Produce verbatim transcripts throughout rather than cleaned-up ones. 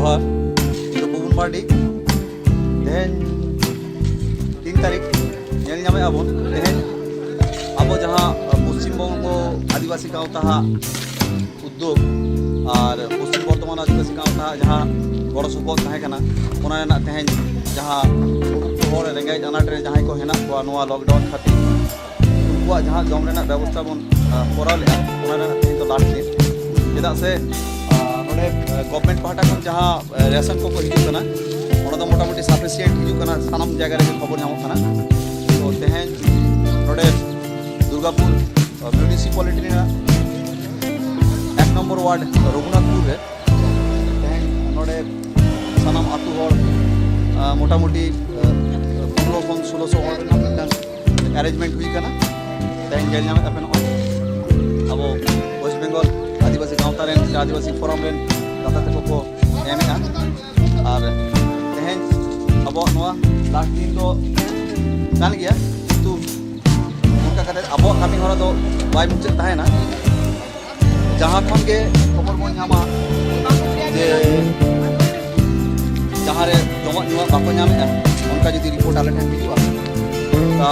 ᱡᱚᱦᱟᱨ, ᱤᱧ ᱫᱚ ᱯᱚᱵᱚᱱ ᱢᱟᱨᱰᱤ᱾ ᱛᱮᱦᱮᱧ ᱛᱤᱱ ᱛᱟᱹᱨᱤᱠᱷ ᱧᱮᱞ ᱧᱟᱢᱮᱫᱼᱟ ᱵᱚᱱ, ᱛᱮᱦᱮᱧ ᱟᱵᱚ ᱡᱟᱦᱟᱸ ᱯᱚᱥᱪᱤᱢ ᱵᱚᱝᱜᱚ ᱟᱹᱫᱤᱵᱟᱹᱥᱤ ᱜᱟᱶᱛᱟ ᱦᱟᱜ ᱩᱫᱽᱫᱳᱜᱽ ᱟᱨ ᱯᱚᱥᱪᱤᱢ ᱵᱚᱨᱫᱷᱚᱢᱟᱱ ᱟᱹᱫᱤᱵᱟᱹᱥᱤ ᱜᱟᱶᱛᱟ ᱦᱟᱜ ᱡᱟᱦᱟᱸ ᱜᱚᱲᱚ ᱥᱚᱯᱚᱦᱚᱫ ᱛᱟᱦᱮᱸ ᱠᱟᱱᱟ, ᱚᱱᱟ ᱨᱮᱱᱟᱜ ᱛᱮᱦᱮᱧ ᱡᱟᱦᱟᱸ ᱩᱯᱚᱠᱛᱚ ᱦᱚᱲ ᱨᱮᱸᱜᱮᱡ ᱟᱱᱟᱴ ᱨᱮ ᱡᱟᱦᱟᱸᱭ ᱠᱚ ᱦᱮᱱᱟᱜ ᱠᱚᱣᱟ ᱱᱚᱣᱟ ᱞᱚᱠᱰᱟᱣᱩᱱ ᱠᱷᱟᱹᱛᱤᱨ, ᱩᱱᱠᱩᱣᱟᱜ ᱡᱟᱦᱟᱸ ᱡᱚᱢ ᱨᱮᱱᱟᱜ ᱵᱮᱵᱚᱥᱛᱷᱟ ᱵᱚᱱ, ᱟᱸ, ᱠᱚᱨᱟᱣ ᱞᱮᱫᱼᱟ, ᱚᱱᱟ ᱨᱮᱱᱟᱜ ᱛᱮᱦᱮᱧ ᱫᱚ ᱞᱟᱥᱴ ᱰᱮᱴ᱾ ᱪᱮᱫᱟᱜ ᱥᱮ, ᱟᱸ, ᱱᱚᱰᱮ, ᱟᱸ, ᱜᱚᱵᱷᱢᱮᱱᱴ ᱯᱟᱦᱴᱟ ᱠᱷᱚᱱ ᱡᱟᱦᱟᱸ, ᱟᱸ, ᱨᱮᱥᱚᱱ ᱠᱚᱠᱚ ᱦᱤᱡᱩᱜ ᱠᱟᱱᱟ, ᱚᱱᱟ ᱫᱚ ᱢᱚᱴᱟᱢᱩᱴᱤ ᱥᱟᱯᱷᱤᱥᱤᱭᱮᱱᱴ ᱦᱤᱡᱩᱜ ᱠᱟᱱᱟ, ᱥᱟᱱᱟᱢ ᱡᱟᱭᱜᱟ ᱨᱮᱜᱮ ᱠᱷᱚᱵᱚᱨ ᱧᱟᱢᱚᱜ ᱠᱟᱱᱟ᱾ ᱛᱚ ᱛᱮᱦᱮᱧ ᱱᱚᱰᱮ ᱫᱩᱨᱜᱟᱯᱩᱨ, ᱟᱸ, ᱢᱤᱭᱩᱱᱤᱥᱤᱯᱟᱞᱤᱴᱤ ᱨᱮᱱᱟᱜ ᱮᱠ ᱱᱚᱢᱵᱚᱨ ᱣᱟᱨᱰ ᱨᱚᱜᱷᱩᱱᱟᱛᱷᱯᱩᱨ ᱨᱮ ᱛᱮᱦᱮᱧ ᱱᱚᱰᱮ ᱥᱟᱱᱟᱢ ᱟᱹᱛᱩ ᱦᱚᱲ, ᱟᱸ, ᱢᱚᱴᱟᱢᱩᱴᱤ, ᱟᱸ, ᱯᱚᱱᱨᱚ ᱠᱷᱚᱱ ᱥᱳᱞᱳᱥᱚ ᱦᱚᱲ ᱨᱮᱱᱟᱜ ᱢᱤᱫᱴᱟᱝ ᱮᱨᱮᱧᱡᱽᱢᱮᱱᱴ ᱦᱩᱭ ᱠᱟᱱᱟ᱾ ᱛᱮᱦᱮᱧ ᱧᱮᱞ ᱧᱟᱢᱮᱫ ᱛᱟᱯᱮ ᱱᱚᱜᱼᱚᱭ ᱟᱵᱚ ᱳᱭᱮᱥᱴ ᱵᱮᱝᱜᱚᱞ ᱟᱹᱫᱤᱵᱟᱹᱥᱤ ᱜᱟᱶᱛᱟ ᱨᱮᱱ ᱥᱮ ᱟᱹᱫᱤᱵᱟᱹᱥᱤ ᱯᱷᱳᱨᱟᱢ ᱨᱮᱱ ᱫᱟᱫᱟ ᱛᱟᱠᱚ ᱠᱚ ᱮᱢᱮᱫᱼᱟ᱾ ᱟᱨ ᱛᱮᱦᱮᱧ ᱟᱵᱚᱣᱟᱜ ᱱᱚᱣᱟ ᱞᱟᱥᱴ ᱫᱤᱱ ᱫᱚ ᱠᱟᱱ ᱜᱮᱭᱟ, ᱠᱤᱱᱛᱩ ᱚᱱᱠᱟ ᱠᱟᱛᱮ ᱟᱵᱚᱣᱟᱜ ᱠᱟᱹᱢᱤ ᱦᱚᱨᱟ ᱫᱚ ᱵᱟᱭ ᱢᱩᱪᱟᱹᱫ ᱛᱟᱦᱮᱱᱟ᱾ ᱡᱟᱦᱟᱸ ᱠᱷᱚᱱ ᱜᱮ ᱠᱷᱚᱵᱚᱨ ᱵᱚᱱ ᱧᱟᱢᱟ ᱡᱮ ᱡᱟᱦᱟᱸ ᱨᱮ ᱡᱚᱢᱟᱜ ᱧᱩᱣᱟᱜ ᱵᱟᱠᱚ ᱧᱟᱢᱮᱫᱼᱟ, ᱚᱱᱠᱟ ᱡᱩᱫᱤ ᱨᱤᱯᱳᱨᱴ ᱟᱞᱮ ᱴᱷᱮᱱ ᱦᱤᱡᱩᱜᱼᱟ, ᱛᱟ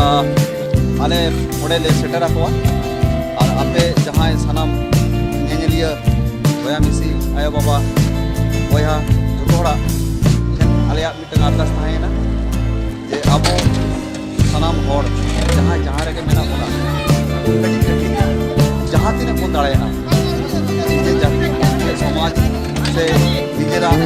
ᱟᱞᱮ ᱚᱸᱰᱮ ᱞᱮ ᱥᱮᱴᱮᱨ ᱟᱠᱚᱣᱟ᱾ ᱟᱨ ᱟᱯᱮ ᱡᱟᱦᱟᱸᱭ ᱥᱟᱱᱟᱢ ᱧᱮᱧᱮᱞᱤᱭᱟᱹ ᱵᱚᱭᱦᱟ ᱢᱤᱥᱤ, ᱟᱭᱳᱼᱵᱟᱵᱟ, ᱵᱚᱭᱦᱟ, ᱡᱚᱛᱚ ᱦᱚᱲᱟᱜ ᱴᱷᱮᱱ ᱟᱞᱮᱭᱟᱜ ᱢᱤᱫᱴᱟᱝ ᱟᱨᱫᱟᱥ ᱛᱟᱦᱮᱸᱭᱮᱱᱟ ᱡᱮ ᱟᱵᱚ ᱥᱟᱱᱟᱢ ᱦᱚᱲ ᱡᱟᱦᱟᱸᱭ ᱡᱟᱦᱟᱸ ᱨᱮᱜᱮ ᱢᱮᱱᱟᱜ ᱵᱚᱱᱟ, ᱠᱟᱹᱴᱤᱡ ᱠᱟᱹᱴᱤᱡ ᱡᱟᱦᱟᱸ ᱛᱤᱱᱟᱹᱜ ᱵᱚᱱ ᱫᱟᱲᱮᱭᱟᱜᱼᱟ, ᱱᱤᱡᱮ ᱡᱟᱹᱛᱤ, ᱱᱤᱡᱮ ᱥᱚᱢᱟᱡᱽ ᱥᱮ ᱱᱤᱡᱮᱨᱟᱜ